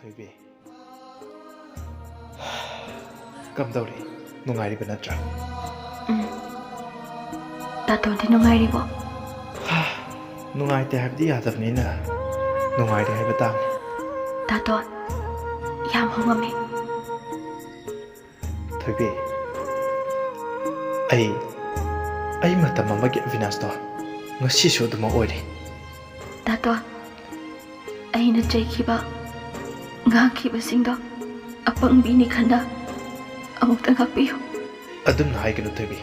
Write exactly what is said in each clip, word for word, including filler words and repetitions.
ꯊꯣꯏꯕꯤ, ꯀꯝꯗꯧꯔꯤ? ꯅꯨꯡꯉꯥꯏꯔꯤꯕ ꯅꯠꯇ꯭ꯔꯥ? ꯎꯝ꯫ ꯇꯥꯇꯣꯟꯗꯤ ꯅꯨꯡꯉꯥꯏꯔꯤꯕꯣ? ꯍꯥ, ꯅꯨꯡꯉꯥꯏꯇꯦ ꯍꯥꯏꯕꯗꯤ ꯌꯥꯗꯕꯅꯤꯅ, ꯅꯨꯡꯉꯥꯏꯔꯤ ꯍꯥꯏꯕ ꯇꯥꯕꯅꯤ꯫ ꯇꯥꯇꯣꯟ, ꯌꯥꯝ ꯍꯧꯉꯝꯃꯦ꯫ ꯊꯣꯏꯕꯤ, ꯑꯩ, ꯑꯩ ꯃꯇꯝ ꯑꯃꯒꯤ ꯑꯕꯤꯅꯥꯁꯇꯣ ꯉꯁꯤꯁꯨ ꯑꯗꯨꯃꯛ ꯑꯣꯏꯔꯤ꯫ ꯇꯥꯇꯣꯟ, ꯑꯩꯅ ꯆꯩꯈꯤꯕ, ꯉꯥꯡꯈꯤꯕꯁꯤꯡꯗꯣ ꯑꯄꯪꯕꯤꯅꯤ ꯈꯟꯅ ꯑꯃꯨꯛꯇ ꯉꯥꯛꯄꯤꯌꯨ꯫ ꯑꯗꯨꯝꯅ ꯍꯥꯏꯒꯅꯨ ꯊꯣꯏꯕꯤ꯫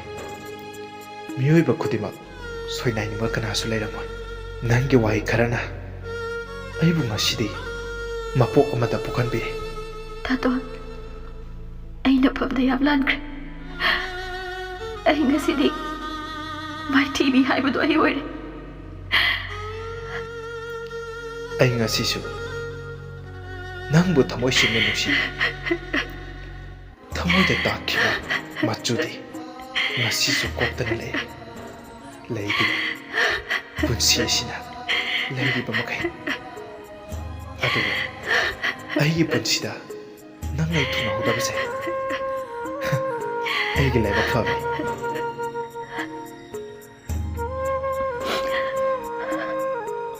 ꯃꯤꯑꯣꯏꯕ ꯈꯨꯗꯤꯡꯃꯛ ꯁꯣꯏꯅꯥꯏꯅꯤꯡꯕ ꯀꯅꯥꯁꯨ ꯂꯩꯔꯝꯃꯣꯏ꯫ ꯅꯪꯒꯤ ꯋꯥꯍꯩ ꯈꯔꯅ ꯑꯩꯕꯨ ꯉꯁꯤꯗꯤ ꯃꯄꯣꯛ ꯑꯃꯗ ꯄꯣꯛꯍꯟꯕꯤꯔꯦ꯫ ꯇꯥꯇꯣꯟ, ꯑꯩꯅ ꯐꯝꯗ ꯌꯥꯝ ꯂꯥꯟꯈ꯭ꯔꯦ꯫ ꯑꯩ ꯉꯁꯤꯗꯤ ꯃꯥꯏꯊꯤꯕꯤ ꯍꯥꯏꯕꯗꯣ ꯑꯩ ꯑꯣꯏꯔꯦ꯫ ꯑꯩ ꯉꯁꯤꯁꯨ ꯅꯪꯕꯨ ꯊꯃꯣꯏ ꯁꯦꯡꯅ ꯅꯨꯡꯁꯤ꯫ ꯊꯃꯣꯏꯗ ꯇꯥꯛꯈꯤꯕ ꯃꯆꯨꯗꯤ ꯉꯁꯤꯁꯨ ꯀꯣꯛꯇꯅ ꯂꯩ꯫ ꯂꯩꯗꯤ ꯄꯨꯟꯁꯤ ꯑꯁꯤꯅ ꯂꯩꯔꯤꯕ ꯃꯈꯩ꯫ ꯑꯗꯨꯕꯨ ꯑꯩꯒꯤ ꯄꯨꯟꯁꯤꯗ ꯅꯪ ꯑꯩ ꯊꯨꯡꯅꯍꯧꯗꯕꯁꯦ ꯑꯩꯒꯤ ꯂꯥꯏꯕꯛ ꯐꯕꯅꯤ꯫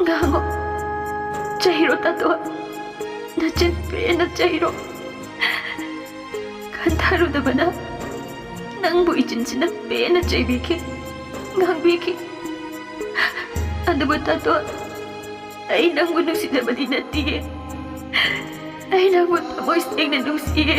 ꯉꯥꯡꯉꯣ꯫ ꯆꯩꯔꯣ ꯇꯥꯇꯣꯟ꯫ ꯅꯆꯤꯟ ꯄꯦꯟꯅ ꯆꯩꯔꯣ꯫ ꯈꯟꯊꯔꯨꯗꯕꯅ ꯅꯪꯕꯨ ꯏꯆꯤꯟꯁꯤꯅ ꯄꯦꯟꯅ ꯆꯩꯕꯤꯈꯤ, ꯉꯥꯡꯕꯤꯈꯤ꯫ ꯑꯗꯨꯕꯨ ꯇꯥꯇꯣꯟ, ꯑꯩ ꯅꯪꯕꯨ ꯅꯨꯡꯁꯤꯗꯕꯗꯤ ꯅꯠꯇꯤꯌꯦ꯫ ꯑꯩ ꯅꯪꯕꯨ ꯊꯃꯣꯏ ꯁꯦꯡꯅ ꯅꯨꯡꯁꯤꯌꯦ꯫